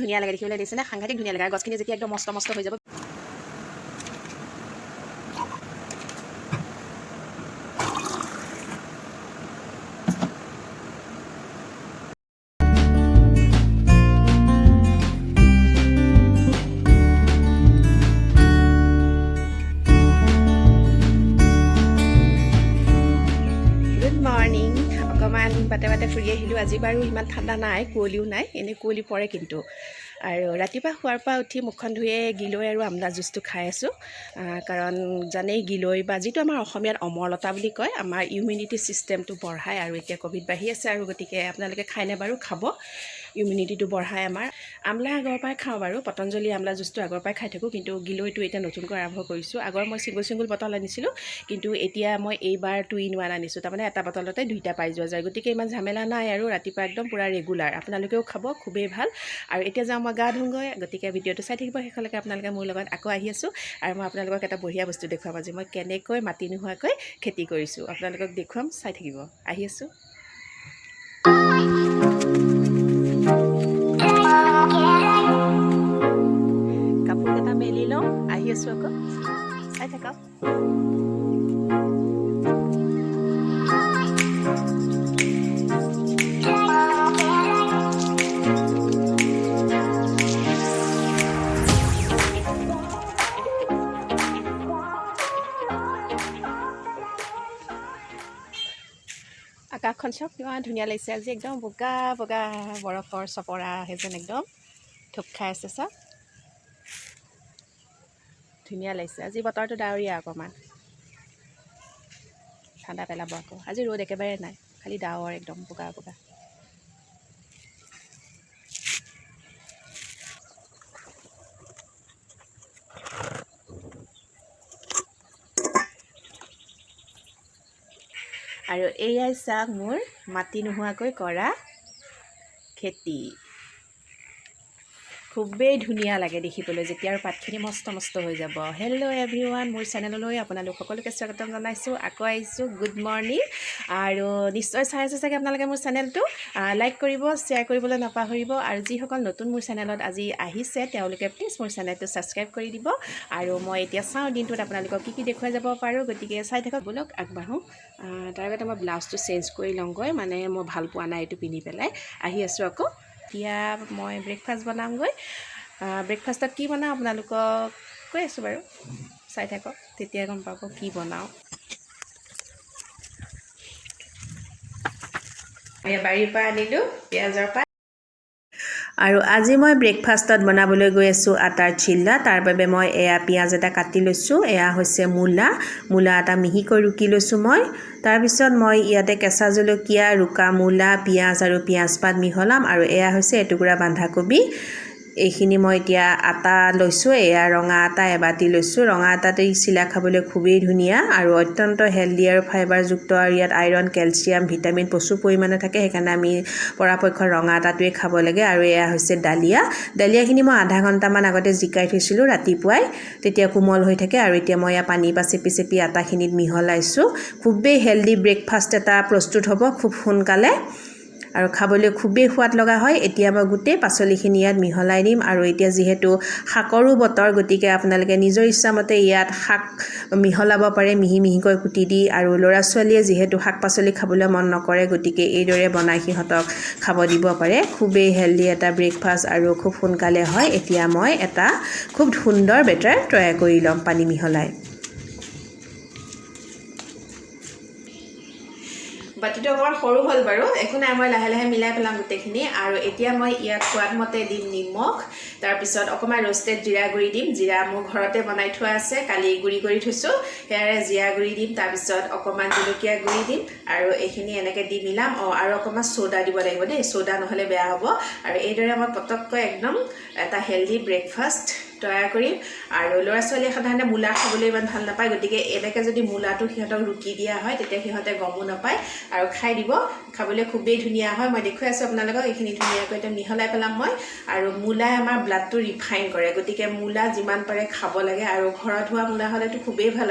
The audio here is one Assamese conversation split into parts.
ধুনীয়া লাগে দেখিবলৈ, দেখিছেনে? সাংঘাতিক ধুনীয়া লাগে। আৰু গছখিনি যেতিয়া একদম মস্ত মস্ত হৈ যাব। Good morning. অকণমান বাটে বাটে ফুৰি আহিলোঁ। আজি বাৰু ইমান ঠাণ্ডা নাই, কুঁৱলীও নাই। এনেই কুঁৱলী পৰে কিন্তু। আৰু ৰাতিপুৱা শোৱাৰ পৰা উঠি মুখখন ধুয়ে গিলৈ আৰু আমলা জুচটো খাই আছোঁ। কাৰণ জানেই, গিলৈ বা যিটো আমাৰ অসমীয়াত অমৰলতা বুলি কয়, আমাৰ ইমিউনিটি ছিষ্টেমটো বঢ়ায়। আৰু এতিয়া ক'ভিড বাঢ়ি আছে আৰু গতিকে আপোনালোকে খায়নে বাৰু? খাব, ইমিউনিটিটো বঢ়ায় আমাৰ। আমলা আগৰ পৰাই খাওঁ বাৰু, পতঞ্জলি আমলা জুচটো আগৰ পৰাই খাই থাকোঁ, কিন্তু গিলৈটো এতিয়া নতুনকৈ আৰম্ভ কৰিছোঁ। আগৰ মই ছিংগল ছিংগল বটল আনিছিলোঁ, কিন্তু এতিয়া মই এইবাৰ 2 ইন 1 আনিছোঁ। তাৰমানে এটা বটলতে দুইটা পাই যোৱা যায়, গতিকে ইমান ঝামেলা নাই। আৰু ৰাতিপুৱা একদম পূৰা ৰেগুলাৰ, আপোনালোকেও খাব, খুবেই ভাল। আৰু এতিয়া যাওঁ মই গা ধোওঁগৈ। গতিকে ভিডিঅ'টো চাই থাকিব শেষলৈকে আপোনালোকে মোৰ লগত। আকৌ আহি আছোঁ আৰু মই আপোনালোকক এটা বঢ়িয়া বস্তু দেখুৱাম। আজি মই কেনেকৈ মাটি নোহোৱাকৈ খেতি কৰিছোঁ, আপোনালোকক দেখুৱাম, চাই থাকিব। আহি আছোঁ। কাপোৰকেইটা মেলি লওঁ, আহি আছোঁ আকৌ, চাই থাকক। আকাশখন চাওক, কিমান ধুনীয়া লাগিছে আজি। একদম বগা বগা বৰফৰ চপৰা যেন একদম থোপ খাই আছে চাওক, ধুনীয়া লাগিছে। আজি বতৰটো ডাৱৰীয়া, অকণমান ঠাণ্ডা পেলাব আকৌ। আজি ৰ'দ একেবাৰে নাই, খালি ডাৱৰ একদম বগা বগা। আৰু এয়াই চাওক মোৰ মাটি নোহোৱাকৈ কৰা খেতি। খুবেই ধুনীয়া লাগে দেখিবলৈ যেতিয়া আৰু পাতখিনি মস্ত মস্ত হৈ যাব। হেল্ল' এভৰি ওৱান, মোৰ চেনেললৈ আপোনালোক সকলোকে স্বাগতম জনাইছোঁ। আকৌ আহিছোঁ, গুড মৰ্ণিং। আৰু নিশ্চয় চাই আছে চাগে আপোনালোকে মোৰ চেনেলটো। লাইক কৰিব, শ্বেয়াৰ কৰিবলৈ নাপাহৰিব। আৰু যিসকল নতুন মোৰ চেনেলত আজি আহিছে, তেওঁলোকে প্লিজ মোৰ চেনেলটো ছাবস্ক্ৰাইব কৰি দিব। আৰু মই এতিয়া চাওঁ দিনটোত আপোনালোকক কি কি দেখুৱাই যাব পাৰোঁ, গতিকে চাই থাকক। ব'লক আগবাঢ়োঁ। তাৰ আগতে মই ব্লাউজটো চেঞ্জ কৰি লওঁগৈ, মানে মই ভাল পোৱা নাই এইটো পিন্ধি পেলাই। আহি আছোঁ আকৌ। এতিয়া মই ব্ৰেকফাষ্ট বনামগৈ। ব্ৰেকফাষ্টত কি বনাওঁ আপোনালোকক কৈ আছোঁ বাৰু, চাই থাকক, তেতিয়া গম পাব কি বনাওঁ। এয়া বাৰীৰ পৰা আনিলোঁ পিঁয়াজৰ পাত। আৰু আজি মই ব্ৰেকফাষ্টত বনাবলৈ গৈ আছোঁ আটাৰ চিল্লা। তাৰ বাবে মই এয়া পিঁয়াজ এটা কাটি লৈছোঁ। এয়া হৈছে মূলা, মূলা এটা মিহিকৈ ৰুকি লৈছোঁ মই। তাৰপিছত মই ইয়াতে কেঁচা জলকীয়া, ৰুকা মূলা, পিঁয়াজ আৰু পিঁয়াজ পাত মিহলাম। আৰু এয়া হৈছে এটুকুৰা বন্ধাকবি। এইখিনি মই এতিয়া আটা লৈছোঁ, এয়া ৰঙা আটা এবাতি লৈছোঁ। ৰঙা আটাতে চিলা খাবলৈ খুবেই ধুনীয়া আৰু অত্যন্ত হেল্ডি আৰু ফাইবাৰযুক্ত আৰু ইয়াত আইৰণ, কেলছিয়াম, ভিটামিন প্ৰচুৰ পৰিমাণে থাকে। সেইকাৰণে আমি পৰাপক্ষত ৰঙা আটাটোৱে খাব লাগে। আৰু এয়া হৈছে ডালিয়া। ডালিয়াখিনি মই আধা ঘণ্টামান আগতে জিকাই থৈছিলোঁ ৰাতিপুৱাই, তেতিয়া কোমল হৈ থাকে। আৰু এতিয়া মই ইয়াৰ পানীৰ পৰা চেপি চেপি আটাখিনিত মিহলাইছোঁ। খুবেই হেল্ডি ব্ৰেকফাষ্ট এটা প্ৰস্তুত হ'ব খুব সোনকালে আৰু খাবলৈ খুবেই সোৱাদ লগা হয়। এতিয়া মই গোটেই পাচলিখিনি ইয়াত মিহলাই দিম। আৰু এতিয়া যিহেতু শাকৰো বতৰ, গতিকে আপোনালোকে নিজৰ ইচ্ছামতে ইয়াত শাক মিহলাব পাৰে মিহি মিহিকৈ কুটি দি। আৰু ল'ৰা ছোৱালীয়ে যিহেতু শাক পাচলি খাবলৈ মন নকৰে, গতিকে এইদৰে বনাই সিহঁতক খাব দিব পাৰে। খুবেই হেল্ডি এটা ব্ৰেকফাষ্ট আৰু খুব সোনকালে হয়। এতিয়া মই এটা খুব সুন্দৰ বেটাৰ তৈয়াৰ কৰি ল'ম পানী মিহলাই। বাতিটো অকণমান সৰু হ'ল বাৰু, একো নাই, মই লাহে লাহে মিলাই পেলাম গোটেইখিনি। আৰু এতিয়া মই ইয়াত সোৱাদ মতে দিম নিমখ, তাৰপিছত অকণমান ৰ'ষ্টেড জিৰা গুড়ি দিম। জিৰা মোৰ ঘৰতে বনাই থোৱা আছে, কালি গুড়ি কৰি থৈছোঁ, সেয়াৰে জিৰা গুড়ি দিম। তাৰপিছত অকণমান জলকীয়া গুড়ি দিম আৰু এইখিনি এনেকৈ দি মিলাম। অঁ, আৰু অকণমান চ'ডা দিব লাগিব দেই, চ'ডা নহ'লে বেয়া হ'ব। আৰু এইদৰে মই পটককৈ একদম এটা হেল্ডি ব্ৰেকফাষ্ট তৈয়াৰ কৰিম। আৰু ল'ৰা ছোৱালীয়ে সাধাৰণতে মূলা খাবলৈ ইমান ভাল নাপায়, গতিকে এনেকৈ যদি মূলাটো সিহঁতক ৰুকি দিয়া হয়, তেতিয়া সিহঁতে গমো নাপায় আৰু খাই দিব। খাবলৈ খুবেই ধুনীয়া হয়। মই দেখুৱাই আছোঁ আপোনালোকক। এইখিনি ধুনীয়াকৈ এতিয়া মিহলাই পেলাম মই। আৰু মূলাই আমাৰ ব্লাডটো ৰিফাইন কৰে, গতিকে মূলা যিমান পাৰে খাব লাগে। আৰু ঘৰত হোৱা মূলা হ'লেতো খুবেই ভাল।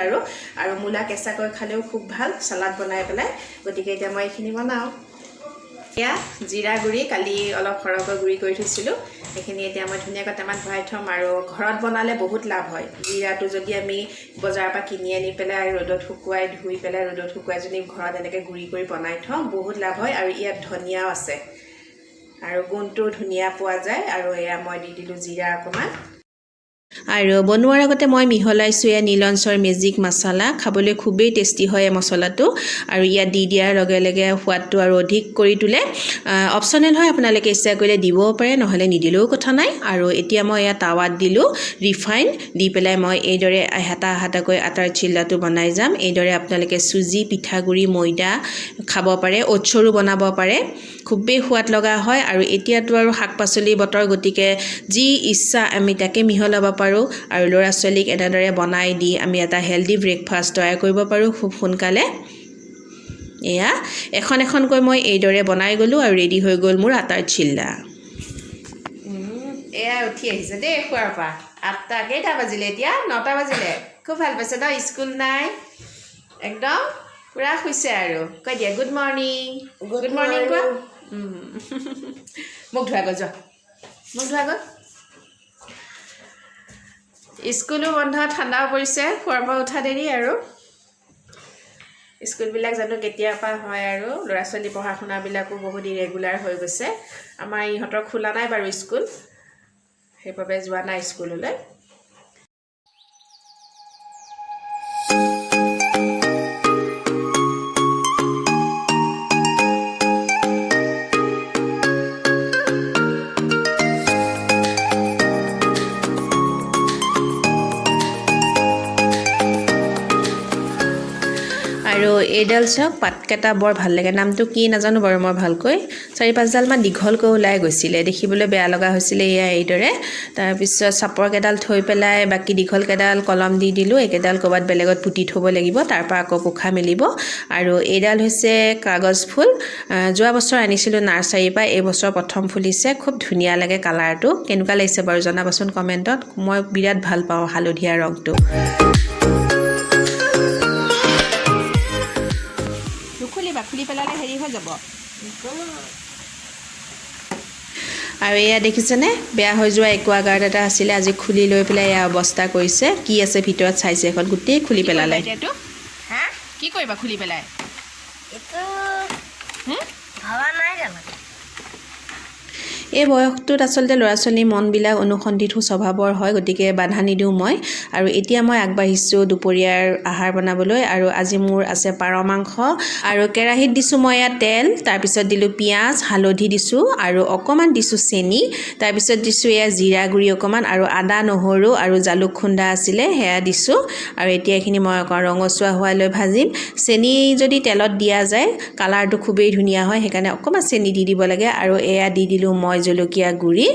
আৰু মূলা কেঁচাকৈ খালেও খুব ভাল, চালাড বনাই পেলাই। গতিকে এতিয়া মই এইখিনি বনাওঁ। এয়া জিৰা গুড়ি কালি অলপ সৰহকৈ গুড়ি কৰি থৈছিলোঁ, সেইখিনি এতিয়া মই ধুনীয়াকৈ টেমাত ভৰাই থ'ম। আৰু ঘৰত বনালে বহুত লাভ হয়। জিৰাটো যদি আমি বজাৰৰ পৰা কিনি আনি পেলাই ৰ'দত শুকুৱাই ধুই পেলাই ৰ'দত শুকুৱাই যদি ঘৰত এনেকৈ গুড়ি কৰি বনাই থওঁ, বহুত লাভ হয়। আৰু ইয়াত ধনিয়াও আছে আৰু গোন্ধটো ধুনীয়া পোৱা যায়। আৰু এয়া মই দি দিলোঁ জিৰা অকণমান। আৰু বনোৱাৰ আগতে মই মিহলাইছোঁ এয়া নীলঞ্চৰ মেজিক মছলা। খাবলৈ খুবেই টেষ্টি হয় এই মছলাটো। আৰু ইয়াত দি দিয়াৰ লগে লগে সোৱাদটো আৰু অধিক কৰি তোলে। অপশ্যনেল হয়, আপোনালোকে ইচ্ছা কৰিলে দিবও পাৰে, নহ'লে নিদিলেও কথা নাই। আৰু এতিয়া মই এয়া টাৱাত দিলোঁ ৰিফাইন দি পেলাই মই এইদৰে এহাটা এহাটাকৈ আটাৰ চিল্লাটো বনাই যাম। এইদৰে আপোনালোকে চুজি, পিঠাগুড়ি, ময়দা খাব পাৰে, অ'টছৰো বনাব পাৰে, খুবেই সোৱাদ লগা হয়। আৰু এতিয়াতো আৰু শাক পাচলি বতৰ, গতিকে যি ইচ্ছা আমি তাকে মিহলাব পাৰোঁ। আৰু ল'ৰা ছোৱালীক এনেদৰে বনাই দি আমি এটা হেল্ডি ব্ৰেকফাষ্ট তৈয়াৰ কৰিব পাৰোঁ খুব সোনকালে। এয়া এখন এখনকৈ মই এইদৰে বনাই গ'লোঁ আৰু ৰেডি হৈ গ'ল মোৰ আটাৰ চিল্লা। এয়া উঠি আহিছে দেই খোৱাৰ পৰা। 8টা কেইটা বাজিলে এতিয়া? 9টা বাজিলে। খুব ভাল পাইছে ন, স্কুল নাই, একদম পূৰা শুইছে। আৰু কৈ দিয়া গুড মৰ্ণিং। গুড মৰ্ণিং কোৱা। মোক ধোৱা গ'ল, যোৱা মোক ধোৱা গ'ল। স্কুলো বন্ধ, ঠাণ্ডাও পৰিছে, খোৱাৰ পৰা উঠা দেৰি। আৰু স্কুলবিলাক জানো কেতিয়াৰ পৰা হয়। আৰু ল'ৰা ছোৱালী পঢ়া শুনাবিলাকো বহুত ইৰেগুলাৰ হৈ গৈছে। আমাৰ ইহঁতৰ খোলা নাই বাৰু স্কুল, সেইবাবে যোৱা নাই স্কুললৈ। আৰু এইডাল চাওক, পাতকেইটা বৰ ভাল লাগে। নামটো কি নাজানো বাৰু মই ভালকৈ। 4-5ডালমান দীঘলকৈ ওলাই গৈছিলে, দেখিবলৈ বেয়া লগা হৈছিলে এয়া এইদৰে। তাৰপিছত চাপৰকেইডাল থৈ পেলাই বাকী দীঘলকেইডাল কলম দি দিলোঁ। এইকেইডাল ক'ৰবাত বেলেগত পুতি থ'ব লাগিব, তাৰপৰা আকৌ পোখা মেলিব। আৰু এইডাল হৈছে কাগজ ফুল, যোৱা বছৰ আনিছিলোঁ নাৰ্চাৰীৰ পৰা, এইবছৰ প্ৰথম ফুলিছে। খুব ধুনীয়া লাগে কালাৰটো। কেনেকুৱা লাগিছে বাৰু জনাবচোন কমেণ্টত। মই বিৰাট ভাল পাওঁ হালধীয়া ৰংটো। নুখুলিবা, খুলি পেলালে হেৰি হৈ যাব। আৰু এয়া দেখিছেনে, বেয়া হৈ যোৱা একুৱাগাৰ্ড এটা আছিলে, আজি খুলি লৈ পেলাই এয়া অৱস্থা কৰিছে। কি আছে ভিতৰত চাইছে, এখন গোটেই খুলি পেলালে। এইটো কি কৰিবা খুলি পেলাই? এই বয়সটোত আচলতে ল'ৰা ছোৱালীৰ মনবিলাক অনুসন্ধিৎসু স্বভাৱৰ হয়, গতিকে বাধা নিদিওঁ মই। আৰু এতিয়া মই আগবাঢ়িছোঁ দুপৰীয়াৰ আহাৰ বনাবলৈ। আৰু আজি মোৰ আছে পাৰ মাংস। আৰু কেৰাহীত দিছোঁ মই ইয়াত তেল, তাৰপিছত দিলোঁ পিঁয়াজ, হালধি দিছোঁ আৰু অকণমান দিছোঁ চেনি, তাৰপিছত দিছোঁ এয়া জিৰা গুড়ি অকণমান আৰু আদা, নহৰু আৰু জালুক খুন্দা আছিলে সেয়া দিছোঁ। আৰু এতিয়া এইখিনি মই অকণ ৰঙচুৱা হোৱালৈ ভাজিম। চেনি যদি তেলত দিয়া যায় কালাৰটো খুবেই ধুনীয়া হয়, সেইকাৰণে অকণমান চেনি দি দিব লাগে। আৰু এয়া দি দিলোঁ মই জলকীয়া গুড়ি।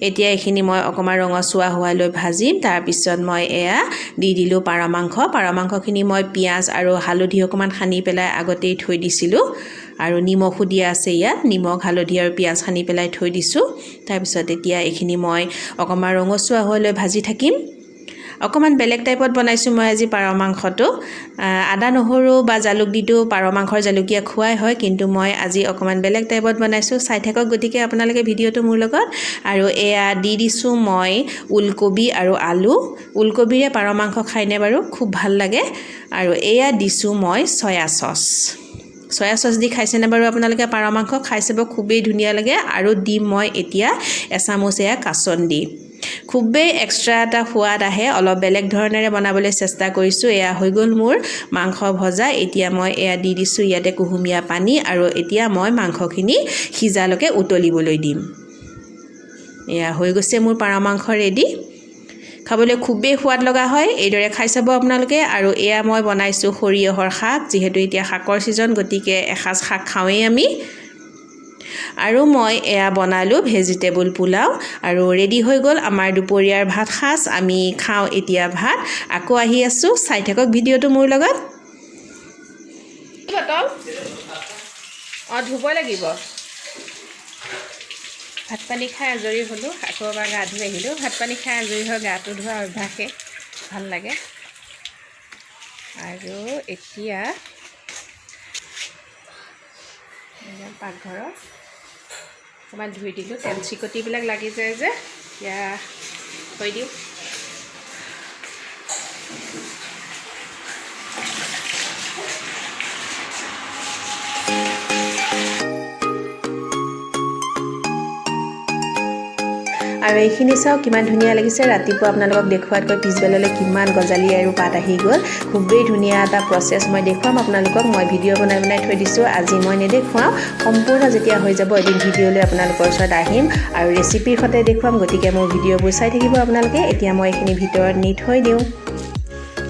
এতিয়া এইখিনি মই অকণমান ৰঙচুৱা হোৱালৈ ভাজিম। তাৰপিছত মই এয়া দি দিলোঁ পাৰ মাংস। পাৰ মাংসখিনি মই পিঁয়াজ আৰু হালধি অকণমান সানি পেলাই আগতেই থৈ দিছিলোঁ। আৰু নিমখো দিয়া আছে ইয়াত, নিমখ, হালধি আৰু পিঁয়াজ সানি পেলাই থৈ দিছোঁ। তাৰপিছত এতিয়া এইখিনি মই অকণমান ৰঙচুৱা হোৱালৈ ভাজি থাকিম। অকণমান বেলেগ টাইপত বনাইছোঁ মই আজি পাৰ মাংসটো। আদা, নহৰু বা জালুক দিতো পাৰ মাংসৰ জলকীয়া খোৱাই হয়, কিন্তু মই আজি অকণমান বেলেগ টাইপত বনাইছোঁ। চাই থাকক গতিকে আপোনালোকে ভিডিঅ'টো মোৰ লগত। আৰু এয়া দি দিছোঁ মই ওলকবি আৰু আলু। ওলকবিৰে পাৰ মাংস খায়নে বাৰু? খুব ভাল লাগে। আৰু এয়া দিছোঁ মই চয়া চচ। চয়া চচ দি খাইছেনে বাৰু আপোনালোকে পাৰ মাংস? খাই চাব, খুবেই ধুনীয়া লাগে। আৰু দিম মই এতিয়া এচামুচ এয়া কাচন্দি। খুবেই এক্সট্ৰা এটা সোৱাদ আহে, অলপ বেলেগ ধৰণেৰে বনাবলৈ চেষ্টা কৰিছোঁ। এয়া হৈ গ'ল মোৰ মাংস ভজা। এতিয়া মই এয়া দি দিছোঁ ইয়াতে কুহুমীয়া পানী। আৰু এতিয়া মই মাংসখিনি সিজালৈকে উতলিবলৈ দিম। এয়া হৈ গৈছে মোৰ পাৰ মাংস ৰেডি। খাবলৈ খুবেই সোৱাদ লগা হয়, এইদৰে খাই চাব আপোনালোকে। আৰু এয়া মই বনাইছোঁ সৰিয়হৰ শাক। যিহেতু এতিয়া শাকৰ ছিজন, গতিকে এসাঁজ শাক খাওঁৱেই আমি। আৰু মই এয়া বনালোঁ ভেজিটেবল পোলাও। আৰু ৰেডি হৈ গ'ল আমাৰ দুপৰীয়াৰ ভাত সাঁজ। আমি খাওঁ এতিয়া ভাত। আকৌ আহি আছোঁ, চাই থাকক ভিডিঅ'টো মোৰ লগত। বটল অঁ ধুব লাগিব। ভাত পানী খাই আজৰি হ'লোঁ, আকৌ এবাৰ গা ধুই আহিলোঁ। ভাত পানী খাই আজৰি হৈ গাটো ধোৱা অভ্যাসে ভাল লাগে। আৰু এতিয়া এয়া পাকঘৰৰ অকণমান ধুই দিলোঁ, তেল চিকটিবিলাক লাগি যায় যে, এতিয়া থৈ দিওঁ। আৰু এইখিনি চাওক কিমান ধুনীয়া লাগিছে। ৰাতিপুৱা আপোনালোকক দেখুৱাতকৈ পিছবেলালৈ কিমান গজালি আৰু পাত আহি গ'ল। খুবেই ধুনীয়া এটা প্ৰচেছ, মই দেখুৱাম আপোনালোকক। মই ভিডিঅ' বনাই বনাই থৈ দিছোঁ, আজি মই নেদেখুৱাওঁ। সম্পূৰ্ণ যেতিয়া হৈ যাব এদিন ভিডিঅ' লৈ আপোনালোকৰ ওচৰত আহিম আৰু ৰেচিপিৰ সৈতে দেখুৱাম। গতিকে মোৰ ভিডিঅ'বোৰ চাই থাকিব আপোনালোকে। এতিয়া মই এইখিনি ভিতৰত নি থৈ দিওঁ।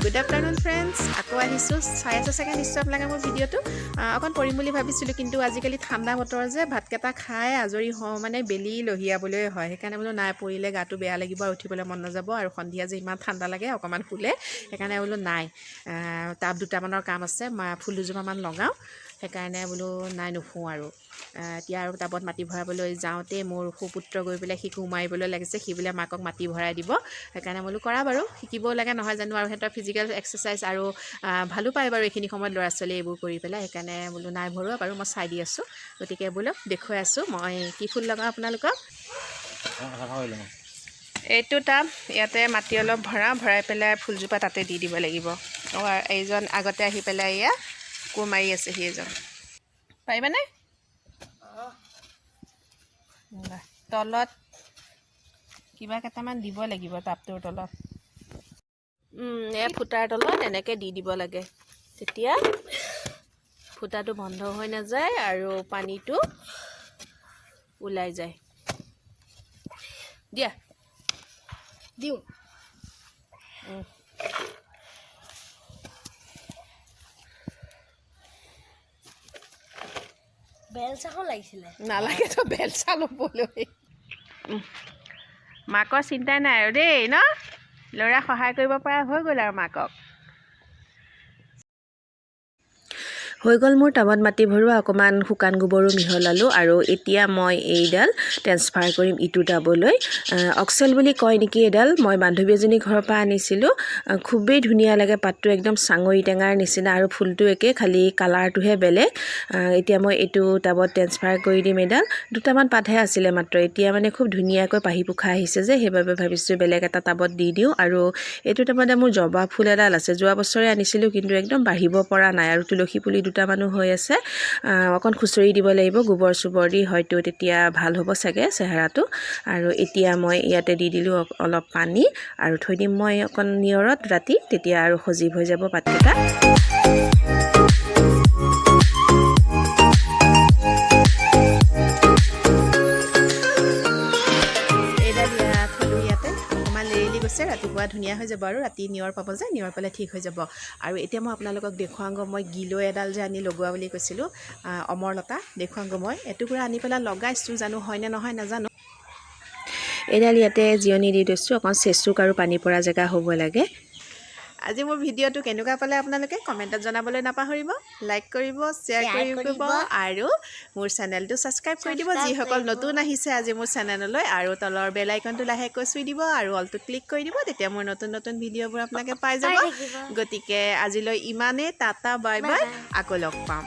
গুড আফটাৰনুন ফ্ৰেণ্ডছ, আকৌ আহিছোঁ। চাই আছে চাগে নিশ্চয় আপোনালোকে মোৰ ভিডিঅ'টো। অকণ কৰিম বুলি ভাবিছিলোঁ, কিন্তু আজিকালি ঠাণ্ডা বতৰ যে, ভাতকেইটা খাই আজৰি হওঁ মানে বেলি লহিয়াবলৈ হয়। সেইকাৰণে বোলো নাই, পৰিলে গাটো বেয়া লাগিব আৰু উঠিবলৈ মন নাযাব, আৰু সন্ধিয়া যে ইমান ঠাণ্ডা লাগে অকণমান শুলে। সেইকাৰণে বোলো নাই, টাব দুটামানৰ কাম আছে, ফুল দুজোপামান লগাওঁ। সেইকাৰণে বোলো নাই, নুশোওঁ আৰু। এতিয়া আৰু টাবত মাটি ভৰাবলৈ যাওঁতে মোৰ সুপুত্ৰ গৈ পেলাই সি কোৰ মাৰিবলৈ লাগিছে। সি বোলে মাকক মাটি ভৰাই দিব। সেইকাৰণে বোলো কৰা বাৰু, শিকিবও লাগে নহয় জানো, আৰু সিহঁতৰ ফিজিকেল এক্সাৰচাইজ আৰু ভালো পায় বাৰু এইখিনি সময়ত ল'ৰা ছোৱালীয়ে এইবোৰ কৰি পেলাই। সেইকাৰণে বোলো নাই ভৰোৱা বাৰু, মই চাই দি আছোঁ। গতিকে বোলক দেখুৱাই আছোঁ মই কি ফুল লগাওঁ আপোনালোকক। এইটো টাব, ইয়াতে মাটি অলপ ভৰাওঁ, ভৰাই পেলাই ফুলজোপা তাতে দি দিব লাগিব। অঁ, এইজন আগতে আহি পেলাই এয়া কোৰ মাৰি আছে সি এজন। পাৰিবানে? তলত কিবা কেইটামান দিব লাগিব টাবটোৰ তলত। এই ফুটাৰ তলত এনেকৈ দি দিব লাগে, তেতিয়া ফুটাটো বন্ধ হৈ নাযায় আৰু পানীটো ওলাই যায়। দিয়া। দিওঁ। বেলচাখন লাগিছিলে। নালাগে তো বেলচা ল'বলৈ। মাকৰ চিন্তাই নাই আৰু দেই ন, ল'ৰা সহায় কৰিব পৰা হৈ গ'ল আৰু মাকক। হৈ গ'ল মোৰ টাবত মাটি ভৰোৱা, অকণমান শুকান গোবৰো মিহলালোঁ আৰু এতিয়া মই এইডাল ট্ৰেন্সফাৰ কৰিম ইটো টাবলৈ। অক্সেল বুলি কয় নেকি এইডাল, মই বান্ধৱী এজনীৰ ঘৰৰ পৰা আনিছিলোঁ। খুবেই ধুনীয়া লাগে পাতটো, একদম চাঙৰি টেঙাৰ নিচিনা আৰু ফুলটো একে, খালি কালাৰটোহে বেলেগ। এতিয়া মই এইটো টাবত ট্ৰেন্সফাৰ কৰি দিম এইডাল। দুটামান পাতহে আছিলে মাত্ৰ, এতিয়া মানে খুব ধুনীয়াকৈ পাহি পোখা আহিছে যে, সেইবাবে ভাবিছোঁ বেলেগ এটা টাবত দি দিওঁ। আৰু এইটো টাবতে মোৰ জবা ফুল এডাল আছে, যোৱা বছৰে আনিছিলোঁ কিন্তু একদম বাঢ়িব পৰা নাই। আৰু তুলসী পুলি দুটামানো হৈ আছে। অকণ খুচৰি দিব লাগিব গোবৰ চোবৰ দি, হয়তো তেতিয়া ভাল হ'ব চাগে চেহেৰাটো। আৰু এতিয়া মই ইয়াতে দি দিলোঁ অলপ পানী আৰু থৈ দিম মই অকণ নিয়ৰত ৰাতি, তেতিয়া আৰু সজীৱ হৈ যাব পাতকেইটা। এইডাল ইয়াত থ'লোঁ, ইয়াতে অকণমান লেৰেলি গৈছে, ৰাতিপুৱা ধুনীয়া হৈ যাব আৰু ৰাতি নিয়ৰ পাব যে, নিয়ৰ পালে ঠিক হৈ যাব। আৰু এতিয়া মই আপোনালোকক দেখুৱাওঁগৈ, মই গিলৈ এডাল যে আনি লগোৱা বুলি কৈছিলোঁ, অমৰলতা দেখুৱাওঁগৈ। মই এটুকুৰা আনি পেলাই লগাইছোঁ, জানো হয়নে নহয় নাজানো। এইডাল ইয়াতে জিৰণি দি থৈছোঁ, অকণ চেচুক আৰু পানী পৰা জেগা হ'ব লাগে। আজি মোৰ ভিডিঅ'টো কেনেকুৱা পালে আপোনালোকে কমেণ্টত জনাবলৈ নাপাহৰিব, লাইক কৰিব, শ্বেয়াৰ শ্বেয়াৰ কৰিব কৰিব। আৰু মোৰ চেনেলটো ছাবস্ক্ৰাইব কৰি দিব, ছাবস্ক্ৰাইব যিসকল কৰিব। নতুন আহিছে আজি মোৰ চেনেললৈ। আৰু তলৰ বেল আইকনটো লাহেকৈ চুই দিব আৰু অলটো ক্লিক কৰি দিব, তেতিয়া মোৰ নতুন নতুন ভিডিঅ'বোৰ আপোনালোকে পাই যাব। পাই থাকিব। গতিকে আজিলৈ ইমানেই, টাটা, বাই বাই বাই, বাই। আকৌ লগ পাম।